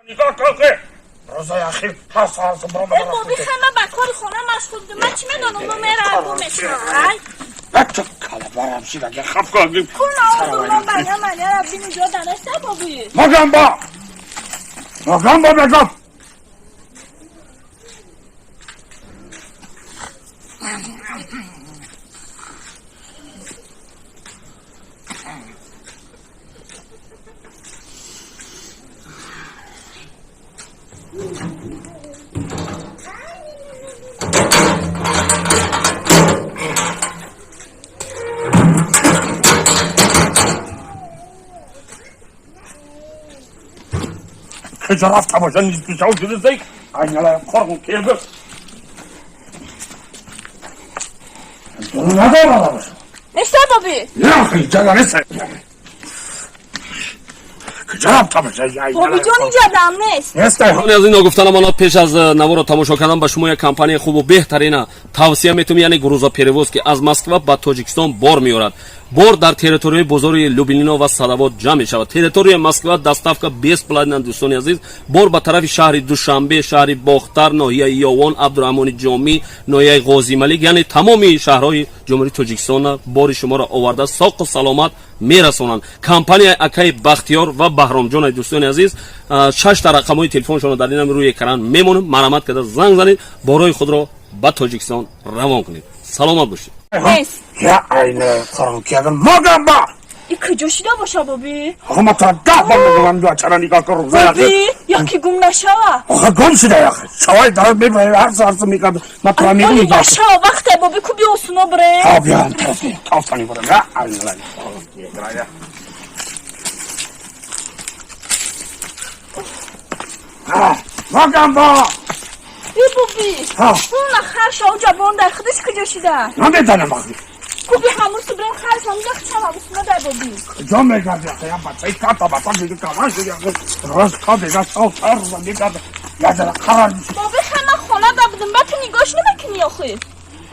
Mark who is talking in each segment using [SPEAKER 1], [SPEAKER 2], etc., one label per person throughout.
[SPEAKER 1] Нигоҳ кун ки рӯзои ахир ҳар соат бромада.
[SPEAKER 2] Боби, хай, ман ба кори хона машғул будам. Ман чӣ медонам, мо меравам, мешавай.
[SPEAKER 1] Бача калабарам шида, хаф кун.
[SPEAKER 2] Кун наодуман баня маняра бини ҷо данеста, боби.
[SPEAKER 1] Магамба! Магамба мегам! Куҷо рафта боша, нисфи шав шуда, айналаям қорғун келб. Надорада боша.
[SPEAKER 2] Неста, боби?
[SPEAKER 1] Яхи, ҷага нест. Куҷо рафта боша?
[SPEAKER 2] Бобиҷон, инҷа дам нест.
[SPEAKER 1] Нест.
[SPEAKER 3] Аз ин ногуфтанам ана, пеш аз наворо тамошо кардан ба шумо як компанияи хубу беҳтарина тавсия метавонем, яъне грузоперевоз, ки аз Москва ба Тоҷикистон бор меорад. Бор дар территорияи бозори Люблино ва Садовод ҷамъ мешавад. Территорияи Москва доставка бесплатна. Дӯстони азиз, бор ба тарафи шаҳри Душанбе, шаҳри Бохтар, ноҳияи Ёвон, Абдураҳмони Ҷомӣ, ноҳияи Ғозималик, яъне тамоми шаҳрҳои Ҷумҳурии Тоҷикистона бори шуморо оварда, соқу саломат мерасонанд. Компанияи акаи Бахтиёр ва Баҳромҷонаи. Дӯстони азиз, шашта рақамҳои телефоншонро дар инам рӯи экран мемонем. Марҳамат карда занг занед, борҳои худро ба Тоҷикистон равон кунед. Саломат бошед.
[SPEAKER 2] Нест.
[SPEAKER 1] Я айналаям қорғун келгин. Магамба!
[SPEAKER 2] И куҷо шида боша, боби?
[SPEAKER 1] Охо, ман тура 10 бор мегӯям, бачара нигоҳ кун, рӯзои ахир.
[SPEAKER 2] Боби, яки гум нашава.
[SPEAKER 1] Охо, гум шуда, яхи. Шавай дарад мебарад, ҳар соат мекард. Ман тура мегӯм,
[SPEAKER 2] Оли
[SPEAKER 1] нигоҳ кун.
[SPEAKER 2] нашава, вақте, боби, ку биосуно бре.
[SPEAKER 1] Та биям, тофтани бурам. Я айналаям қорғун келгин. Магамба!
[SPEAKER 2] И боби.
[SPEAKER 1] Ҳа.
[SPEAKER 2] Уна харша уҷа бонда, худаш куҷо шида?
[SPEAKER 1] Намедонам, ахи.
[SPEAKER 2] Ку би ҳамурсу брем, харш ҳамуҷа хчам ҳамусуна дай, боби.
[SPEAKER 1] Куҷо мегарди, ахи? Я бачаи карта бача шуди, калон шуди, ахи. Рӯз то бега шав чор рӯза мегарди. Як зара қарор меши.
[SPEAKER 2] Боби, хай, ман хона да будам, ба ту нигоҳш намекунӣ, охи.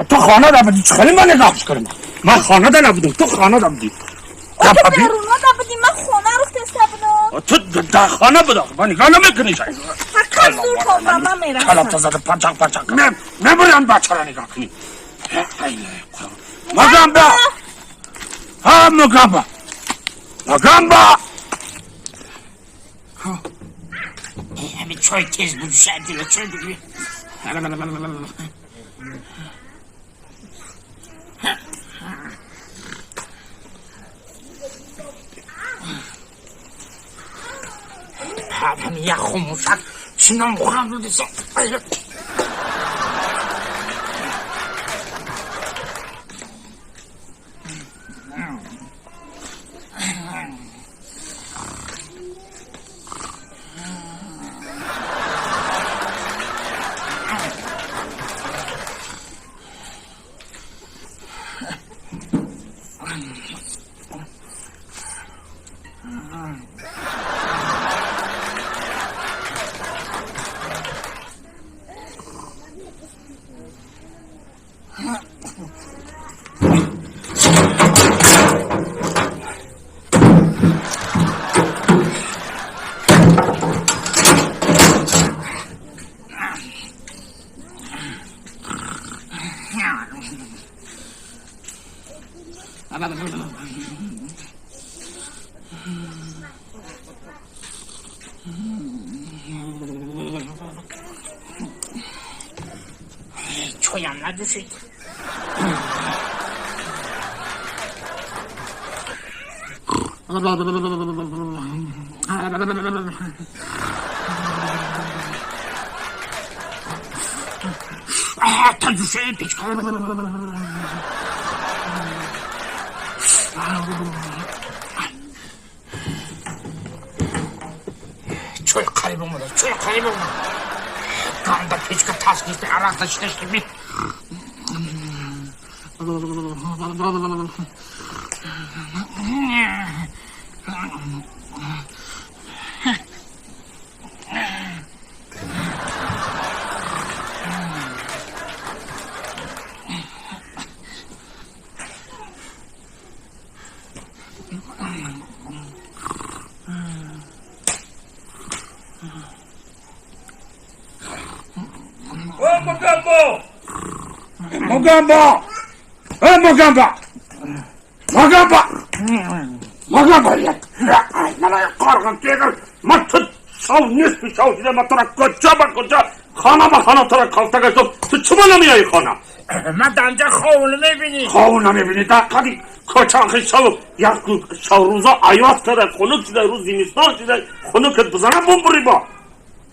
[SPEAKER 1] Ту хона да будӣ, чӣ хеле ман нигоҳш кунам? Ман хона да набудам, ту хона да будӣ.
[SPEAKER 2] Ту беруна да будӣ, ман хона рухтеста будам.
[SPEAKER 1] Ту дар хона буд, ахи. Ман нигоҳ намекунӣ.
[SPEAKER 2] Фақат зур то ба ман мерасам.
[SPEAKER 1] Калабта зада панчақ панчақ. Мебурям, бачаро нигоҳ кунӣ. Магамба! Ҳа, Мугамба! Магамба!
[SPEAKER 4] Ҳами чой тез буҷушад, дила чой бигир. Ҳами як хомӯшак чинон хӯрам дудиса. Чоям наҷӯшид. Таҷӯшаи печка. Чой қариб омада, чой қариб омада. Ганда печка тас гирифта, арақ дашидаштими.
[SPEAKER 1] Мугамбо! Мугамбо! Э, Мугамбо! Мугамбо! Мугамбо! Ай, мана қарғын тегір! Ма ту шав нисфи шав шуда ма тура куҷа ба куҷа, хона ба хона тура кофта гаштам. Ту чӣ ба намеои хона?
[SPEAKER 4] Ман данҷа хов намебинӣ.
[SPEAKER 1] Хов намебинӣ? Дар қади кӯча шав як шав рӯза аёз када, хунук шуда, рӯз зимистон шуда, хунукат бизанам, бумбури ба.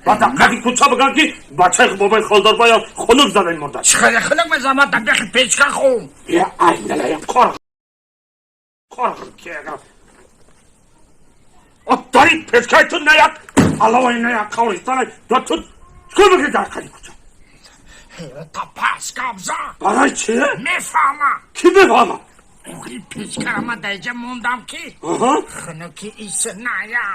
[SPEAKER 1] Ба дар қади кӯча биган, ки бачаи бобои холдор бояд хунук зада мурда.
[SPEAKER 4] Чӣ хеле хунук мезанам? Ман дар бехи печка хов.
[SPEAKER 1] Я, ай, налая қорғ қорғ кега. Дари печкаи ту на як алавай, на як қавристана. Да ту чикор мекунӣ дар қади кӯча?
[SPEAKER 4] Та пас гап зан.
[SPEAKER 1] Барои чи?
[SPEAKER 4] Мефаҳмам.
[SPEAKER 1] Кӣ мефаҳмад?
[SPEAKER 4] Охи, печкара ман дар иҷа мондам, ки хунуки иса ная.